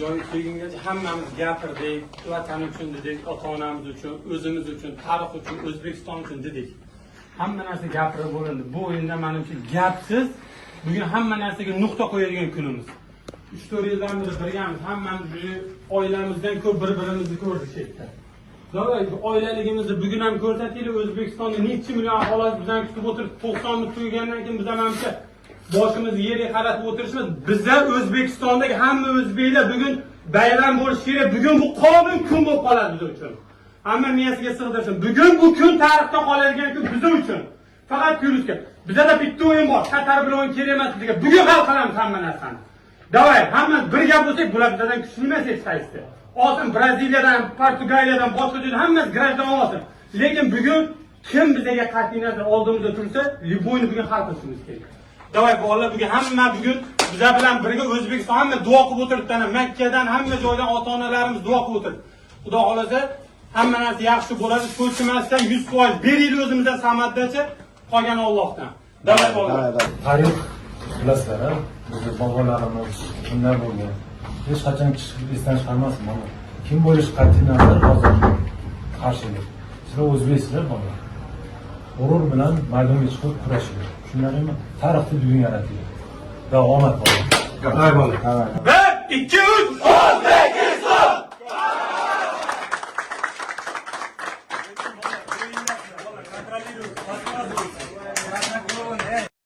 Joyi kelgungacha hammamiz gapirdik, vatan uchun dedik, ota onamiz uchun, o'zimiz uchun, tarix uchun, O'zbekiston uchun dedik. Hamma narsa gapirib bo'lindi. Bu o'yinda, manimcha, gapsiz bugun hamma narsaga nuqta qo'yadigan kunimiz. 3-4 yildan beri birgamiz, hammamiz уже oilamizdan ko'p bir birimizni ko'rdik shu yerda. Давай, oilaligimizni bugun ham ko'rsatinglar. O'zbekistonda necha million aholi bizani kutib o'tirib, 90 minut tugagandan keyin biz ham, manimcha, boshimizni yerga qaratib o'tirishimiz. Biza, O'zbekistondagi hamma o'zbeklar, bugun bayram bo'lishi kerak. Bugun bu qonun kun bo'lib qoladi biz uchun. Hamma miyasiga sig'dirsin. Bugun bu kun tarixda qoladigan kun biz uchun. Faqat ko'rishga. Bizada bitta o'yin bor. Qatar bilan o'yin kerak emas bizga. Bugun hal qilamiz hamma narsani. Давай, hamma birga bo'lsak, bular bizdan kuchli emas hech qaysisi. Olsin Braziliyadan, Portugaliyadan, boshqa joydan, hammasi граждан olsin. Lekin bugun kim bizga qat'iy nazar oldimizda tursa, любой ni bugun hal qilishimiz kerak. Давай, bolalar, bugun hamma, bugun bizlar bilan birga O'zbekiston hamma duo qilib o'tiribdi. Ana Makkadan, hamma joydan ota-onalarimiz duo qilib o'tiribdi. Xudo xolasa, hamma narsa yaxshi bo'ladi. Cho'chimasdan 100% beraylik o'zimizdan samaddacha, qolgani Allohdan. Давай, bolalar. Tarix bilasizlar, a? Bizni bobolarimiz kimlar bo'lgan. Hech qachon kishi esdan chiqarmasin mana. Kim bo'lishi qat'iy nazar, hozir qarshilik. Sizlar o'zbeksizlar, bolalar. G'urur bilan maydonga chiqib kurashinglar. Tushunarlimi? Tarixni bugun yaratinglar. Va omad bolalar. Давай, bolalar. Давай. Bir.